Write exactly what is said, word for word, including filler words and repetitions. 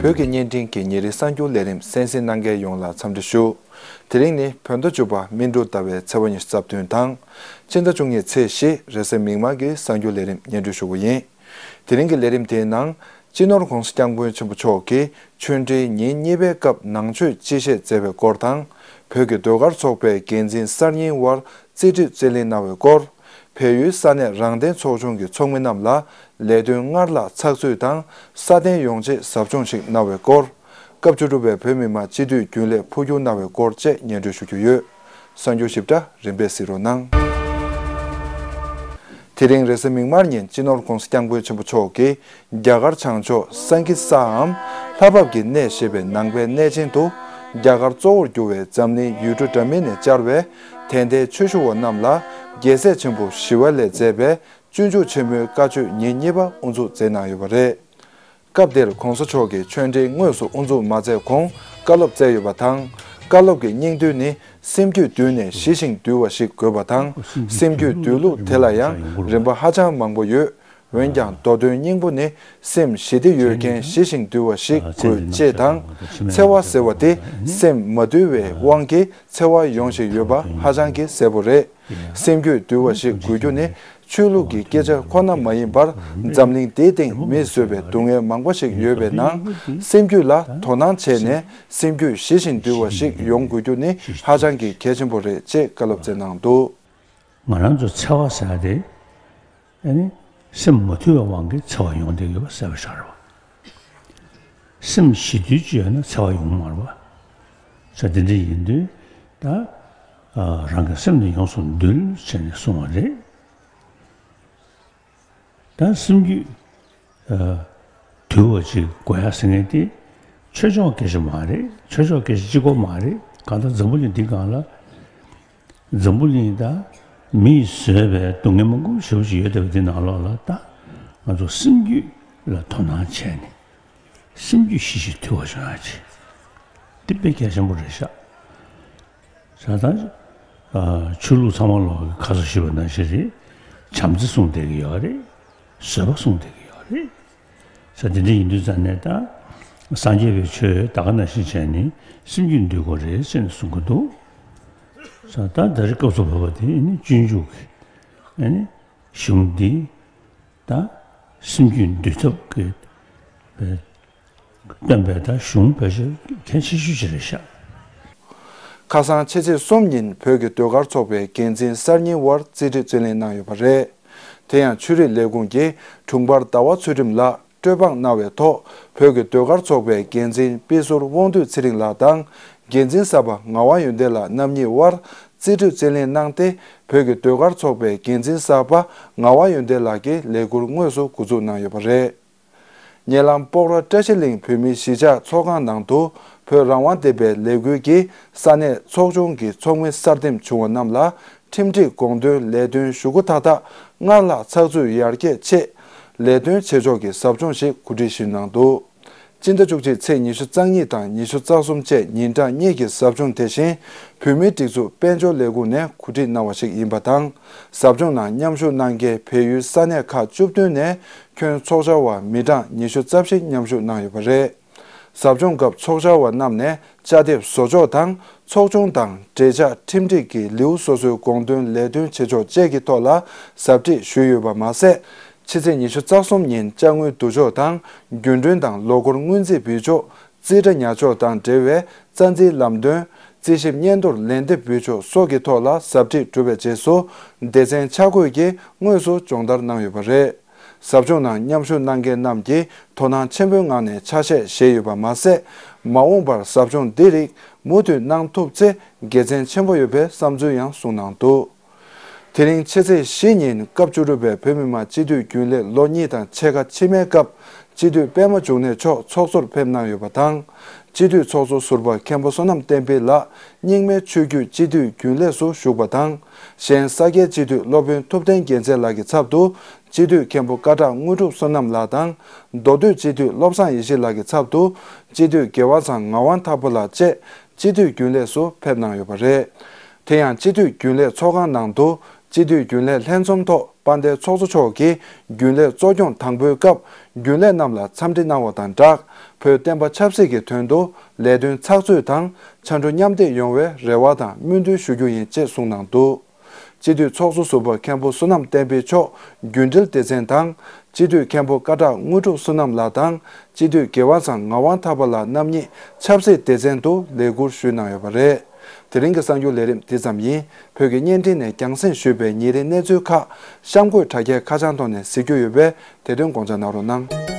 བོད་ཀྱི་བརྙན་འཕྲིན་གྱི་ཉིན་རེའི་གསར་འགྱུར་ལས་རིམ་གསན་གཟིགས་གནང་མཁན་ཡོངས་ལ་འཚམས་འདྲི་ཞུ། དེ་རིང་ནི་བོད་ཟླ་བཅུ་པ་སྨིན་དྲུག་ཟླ་བའི་ཚེས་པ་ཉི་ཤུ་རྩ་བདུན་དང་། སྤྱི་ཟླ་བཅུ་གཉིས་ཚེས་བཞི་རེས་གཟའ་མིག་དམར་གྱི་གསར་འགྱུར་ལས་རིམ་སྙན་སྒྲོན་ཞུ་གི་ཡིན། དེ་རིང་གི་ལས་རིམ་དེའི་ནང་། སྤྱི་ནོར་༧གོང་ས་༧སྐྱབས་མགོན་ཆེན་པོ་མཆོག་གིས་ཆོས་འབྲེལ་ཉིན་གཉིས་པའི་སྐབས་ནང་ཆོས་སྤྱི་བཤད་མཛད་པའི་སྐོར་དང་། བོད་ཀྱི་ཟློས་གར་ཚོགས་པའི་འགན་འཛིན་གསར་རྙིང་དབར་རྩིས་སྤྲོད་རྩིས་ལེན་གནང་བའི་སྐོར། བལ་ཡུལ་ས་གནས་རང་བདེན་ཚོགས་ཆུང་གི་ཚོགས་མི་རྣམས་ལ་ལས་དོན་སྔར་ལྷག་ཚགས་ཚུད་དང་སྲ་བརྟན་ཡོང་ཆེད་ཟབ་སྦྱོང་ཞིག་གནང་བའི་སྐོར། སྐབས་བཅུ་དྲུག་པའི་བོད་མི་མང་སྤྱི་འཐུས་རྒྱུན་ལས་འཕོ་འགྱུར་གནང་བའི་སྐོར་བཅས་སྙན་སྒྲོན་ཞུ་རྒྱུ་ཡོད། གསར་འགྱུར་ཞིབ་ཕྲ་རིམ་པས་གཟིགས་རོགས་གནང་། དེ་རིང་རེས་གཟའ་མིག་དམར་ཉིན་སྤྱི་ནོར་༧གོང་ས་༧སྐྱབས་མགོན་ཆེན་པོ་མཆོག་གིས་རྒྱ་གར་བྱང་ཕྱོགས་སཾ་སྐྱིད་སའམ་ལྷ་བབས་ཀྱི་གནས་ཞེས་པའི་ནང་པའི་གནས་ཆེན་དུ། རྒྱ་གར་གཙོ་བོར་གྱུར་བའི་འཛམ་གླིང་ཡུལ་གྲུ་འདྲ་མིན་ནས་བཅར་བའི་དད་ལྡན་ཆོས་ཞུ་བ་རྣམས་ལ་རྒྱལ་སྲས་ཆེན་པོ་ཞི་བ་ལྷས་མཛད་པའི་སྤྱོད་འཇུག་ཆེན་མོའི་བཀའ་ཆོས་ཉིན་གཉིས་པ་དབུ་འཛུགས་མཛད་གནང་ཡོད་པ་རེད། སྐབས་དེར་༧གོང་ས་མཆོག་གིས་ཆོས་འབྲེལ་དངོས་སུ་དབུ་འཛུགས་མ་མཛད་གོང་བཀའ་སློབ་སྩལ་ཡོད་པ་དང་། བཀའ་སློབ་ཀྱི་སྙིང་དོན་ནི། སེམས་རྒྱུད་དུལ་ནས་ཞི་ཞིང་དུལ་བ་ཞིག་དགོས་པ་དང་། སེམས་རྒྱུད་དུལ་ལུགས་དེ་ལ་ཡང་རིམ་པ་ཧ་ཅང་མང་པོ་ཡོད། འོན་ཀྱང་མདོ་དོན་སྙིང་པོ་ནི། སེམས་ཞི་བདེ་ཡོད་མཁན་ཞི་ཞིང་དུལ་བ་ཞིག་དགོས་ཅེས་དང་། འཚེ་བ་ཟེར་བ་དེ་སེམས་མ་དུལ་བའི་དབང་གིས་འཚེ་བ་ཡོང་བཞིན་ཡོད་པ་ཧ་ཅང་གི་གསལ་པོ་རེད། སེམས་རྒྱུད་དུལ་བ་ཞིག་དགོས་རྒྱུ་ནི། ཆོས་ལུགས་ཀྱི་སྐད་ཆ་ཁོ་ན་མ་ཡིན་པར། འཛམ་གླིང་འདིའི་སྟེང་མིས་བཟོས་པའི་སྡུག་བསྔལ་མང་པོ་ཞིག་ཡོད་པའི་ནང་། སེམས་རྒྱུད་ལ་དོ་སྣང་བྱས་ནས། སེམས་རྒྱུད་ཞི་ཞིང་དུལ་བ་ཞིག་ཡོང་དགོས་རྒྱུ་ནི་ཧ་ཅང་གི་གལ་ཆེན་པོ་རེད་ཅེས་བཀའ་སློབ་སྩལ་གནང་འདུག། ང་རང་ཚོ་འཚེ་བ་ཟེར་ཡ་དེ། ཨ་ནི། སེམས་མ་དུལ་བའི་དབང་གིས་འཚེ་བ་ཡོང་བསྡད་ཡོད་པ་གསལ་པོ་ཆགས་རེད་བ། སེམས་ཞི་དུལ་ཅིག་ཡོད་ན་འཚེ་བ་ཡོང་མ་རེད་བ། ས་དེ་འདྲ་ཡིན་དུས་ད། ཨ། རང་གི་སེམས་དེ་ཡོངས་སུ་འདུལ་བྱས་ནས་གསུངས་པ་རེད། ད་སེམས་རྒྱུད། ཨ། དུལ་བ་ཅིག་དགོས་ཡ་ཟེར་མཁན་དེ། ཆོས་ཕྱོགས་སྐད་ཆ་མ་རེད། ཆོས་ཕྱོགས་སྐད་ཆ་གཅིག་པོ་མ་རེད། གང་ལྟར་འཛམ་བུ་གླིང་འདི་སྒང་ལ། འཛམ་བུ་གླིང་ད་མིས་བཟོས་པའི་སྡུག་བསྔལ་མང་པོ་ཞེ་པོ་ཅིག་ཡོད་བསྡད་པ་འདི་ནང་ལོགས་ལ་ད་ང་ཚོ་སེམས་རྒྱུད་ལ་དོ་སྣང་བྱས་ནས་སེམས་རྒྱུད་ཞི་ཞིང་དུལ་བ་བྱུང་ཡ་ཅིག་འདི་དཔེ་གལ་ཆེན་པོ་རེད་ཤག་ས་ད་ཆོས་ལུགས་ཚང་མ་ལོག་གི་ཁ་སོ་ཞུས་པ་ནང་བཞིན་རེད། བྱམས་བརྩེ་གསུངས་བསྡད་ཀྱི་ཡོད་རེད། བཟོད་པ་གསུངས་བསྡད་ཀྱི་ཡོད་རེད། ས་དེ་འདྲ་ཡིན་དུས་ཙང་ནས་ད་སངས་རྒྱས་པའི་ཆོས་ད་ག་ནང་བཞིན་བྱས་ནས་སེམས་རྒྱུད་འདུལ་དགོས་རེད་ཟེར་ནས་གསུང་གི་འདུག། ས་ད་ད་རེས་སྐབས་སུ་བབས་པ་དེ་ནི་སྤྱོད་འཇུག་གི་ཨ་ནི་གཞུང་འདི་ད་སེམས་རྒྱུད་འདུལ་ཐབས་ཀྱི་སྟོན་པའི་ད་གཞུང་ཕལ་ཆེར་གལ་ཆེ་ཤོས་ཅིག་རེད་ཤག། ཁ་སང་ཕྱི་ཚེས་གསུམ་ཉིན་བོད་ཀྱི་ཟློས་གར་ཚོགས་པའི་འགན་འཛིན་གསར་རྙིང་དབར་རྩིས་སྤྲོད་རྩིས་ལེན་གནང་ཡོད་པ་རེད། དེ་ཡང་ཆོས་རིག་ལས་ཁུངས་ཀྱི་དྲུང་འཕར་ཟླ་བ་ཚུལ་ཁྲིམས་ལགས་སྤྲོད་འབངས་གནང་བའི་ཐོག་བོད་ཀྱི་ཟློས་གར་ཚོགས་པའི་འགན་འཛིན་དཔེ་ཟུར་དབང་འདུས་ཚེ་རིང་ལགས་དང་འགན་འཛིན་གསར་པ་ངག་དབང་ཡོན་ཏན་ལགས་རྣམ་གཉིས་དབར་རྩིས་སྤྲོད་རྩིས་ལེན་གནང་སྟེ། བོད་ཀྱི་ཟློས་གར་ཚོགས་པའི་འགན་འཛིན་གསར་པ་ངག་དབང་ཡོན་ཏན་ལགས་ཀྱིས་ལས་འཁུར་དངོས་སུ་འགོ་འཛུགས་གནང་ཡོད་པ་རེད། ཉེ་ལམ་སྤོག་ར་བཀྲ་ཤིས་གླིང་བོད་མིའི་གཞིས་ཆགས་ཚོགས་ཁང་ནང་དུ་བོད་རང་དབང་ལྡན་པའི་ལས་འགུལ་གྱི་ས་གནས་ཚོགས་ཆུང་གི་ཚོགས་མི་གསར་འདེམས་བྱུང་བ་རྣམས་ལ་ཁྲིམས་སྒྲིག་དགོངས་དོན་ལས་དོན་ཞུ་སྒོ་མཐའ་དག་སྔར་ལྷག་ཚགས་ཚུད་ཡར་རྒྱས་ཆེད་ལས་དོན་བྱེད་ཕྱོགས་ཀྱི་ཟབ་སྦྱོང་ཞིག་གོ་སྒྲིག་ཞུས་གནང་འདུག། སྤྱི་ཟླ་བཅུ་གཅིག་ཚེས་ཉི་ཤུ་རྩ་གཉིས་དང་ཉི་ཤུ་རྩ་གསུམ་བཅས་ཉིན་གྲངས་གཉིས་ཀྱི་ཟབ་སྦྱོང་དེ་བཞིན་བོད་མིའི་སྒྲིག་འཛུགས་དཔལ་འབྱོར་ལས་ཁུངས་ནས་གོ་སྒྲིག་གནང་བ་ཞིག་ཡིན་པ་དང་། ཟབ་སྦྱོང་ནང་མཉམ་ཞུགས་གནང་མཁན་བལ་ཡུལ་ས་གནས་ཁག་བཅུ་བདུན་ནས་ཁྱོན་ཚོགས་བཅར་བ་མི་གྲངས་ཉི་ཤུ་རྩ་བཞི་མཉམ་ཞུགས་གནང་ཡོད་པ་རེད། ཟབ་སྦྱོང་སྐབས་ཚོགས་བཅར་བ་རྣམས་ནས་བཅའ་དེབ་བཟོ་ཕྱོགས་དང་ཚོགས་ཆུང་དང་འབྲེལ་ཆགས་ཁྲིམས་སྒྲིག་གི་ལེའུ་སོ་སོའི་དགོངས་དོན་ལས་དོན་བྱེད་ཕྱོགས་བཅས་ཀྱི་ཐོག་ལ་ཟབ་ཁྲིད་ཞུས་ཡོད་པ་མ་ཟད། ཕྱི་ཚེས་ཉི་ཤུ་རྩ་གསུམ་ཉིན་དཔྱ་དངུལ་བསྡུ་ཕྱོགས་དང་རྒྱུན་གྲོན་དང་ལོ་འཁོར་སྔོན་རྩིས་འབུལ་ཕྱོགས། རྩིས་ཁྲ་ཉར་ཕྱོགས་དང་འབྲེལ་བའི་རྩ་འཛིན་ལམ་སྟོན། རྩིས་ཞིབ་སྙན་ཐོར་ལན་འདེབས་འབུལ་ཕྱོགས་སོགས་ཀྱི་ཐོག་ལ་ཟབ་ཁྲིད་གྲུབ་པའི་རྗེས་སུ་སྡེ་ཚན་ཆ་བགོས་ཀྱིས་དངོས་སུ་སྦྱོང་བརྡར་གནང་ཡོད་པ་རེད། ཟབ་སྦྱོང་ནང་མཉམ་ཞུགས་གནང་མཁན་རྣམས་ཀྱིས་དོ་སྣང་ཆེན་པོའི་ངང་ནས་ཆ་ཤས་བཞེས་ཡོད་པ་མ་ཟད། མ་འོངས་པར་ཟབ་སྦྱོང་འདི་རིགས་མུ་མཐུད་གནང་ཐུབ་ཚེ་དགེ་མཚན་ཆེན་པོ་ཡོད་པའི་བསམ་ཚུལ་ཡང་གསུངས་གནང་འདུག། དེ་རིང་ཕྱི་ཚེས་བཞི་ཉིན་སྐབས་བཅུ་དྲུག་པའི་བོད་མི་མང་སྤྱི་འཐུས་རྒྱུན་ལས་ལོ་གཉིས་དང་ཕྱེད་ཀ་ཕྱི་མའི་སྐབས་སྤྱི་འཐུས་པད་མ་འབྱུང་གནས་མཆོག་ཚོགས་གཙོར་ཕེབས་གནང་ཡོད་པ་དང་། སྤྱི་འཐུས་ཚོགས་གཙོ་ཟུར་པ་མཁན་པོ་བསོད་ནམས་བསྟན་འཕེལ་ལགས་རྙིང་མའི་ཆོས་བརྒྱུད་སྤྱི་འཐུས་རྒྱུན་ལས་སུ་ཞུགས་པ་དང་། གཞན་ས་སྐྱའི་སྤྱི་འཐུས་སློབ་དཔོན་ཐུབ་བསྟན་རྒྱལ་མཚན་ལགས་ཀྱི་ཚབ་ཏུ་སྤྱི་འཐུས་མཁན་པོ་སྐད་གྲགས་དངོས་གྲུབ་བསོད་ནམས་ལགས་དང་། མདོ་སྟོད་སྤྱི་འཐུས་བློ་བཟང་ཡེ་ཤེས་ལགས་ཀྱི་ཚབ་ཏུ་སྤྱི་འཐུས་དགེ་བ་ཚང་ངག་དབང་ཐར་པ་ལགས་བཅས་སྤྱི་འཐུས་རྒྱུན་ལས་སུ་ཕེབས་གནང་ཡོད་པ་རེད། དེ་ཡང་སྤྱི་འཐུས་རྒྱུན་ལས་ཚོགས་ཁང་ནང་དུ་སྤྱི་འཐུས་རྒྱུན་ལས་ལྷན་འཛོམས་ཐོག་ དཔལ་ལྡན་ཚོགས་གཙོ་མཆོག་གིས་རྒྱུན་ལས་གཙོ་སྐྱོང་དང་པོའི་སྐབས་རྒྱུན་ལས་རྣམས་ལ་འཚམས་འདྲི་གནང་བ་དང་སྦྲགས། བོད་བསྟན་པ་ཆབ་སྲིད་ཀྱི་དོན་དུ་ལས་དོན་ཚགས་ཚུད་དང་ཕྱར་གྲུ་མཉམ་འདེགས་ཡོང་བའི་རེ་བ་དང་སྨོན་འདུན་ཞུ་རྒྱུ་ཡིན་ཅེས་གསུངས་གནང་འདུག་སྤྱི་འཐུས་ཚོགས་གཙོ་ཟུར་པ་མཁན་པོ་བསོད་ནམས་བསྟན་འཕེལ་མཆོག་རྒྱུན་འབྲེལ་སྡེ་ཚན་དང་། སྤྱི་འཐུས་མཁན་པོ་སྐད་གྲགས་དངོས་གྲུབ་བསོད་ནམས་ལགས་དང་། སྤྱི་འཐུས་དགེ་བ་བཟང་ངག་དབང་ཐར་པ་ལགས་རྣམ་གཉིས་ཆབ་སྲིད་སྡེ་ཚན་དུ་ལས་ཁུར་ཞུས་གནང་ཡོད་པ་རེད། དེ་རིང་གི་གསར་འགྱུར་ལས་རིམ་འདི་ཙམ་ཡིན། བོད་ཀྱི་བརྙན་འཕྲིན་ནས་རྒྱང་སྲིང་ཞུས་པའི་ཉིན་རེའི་གནས་ཚུལ་ཁག་གཤམ་འཁོད་དྲ་རྒྱའི་ཁ་བྱང་ཐོག་ནས་གཟིགས་རྒྱུ་ཡོད་པས། དེ་དོན་དགོངས་འཇགས་གནང་རོགས་གནང་།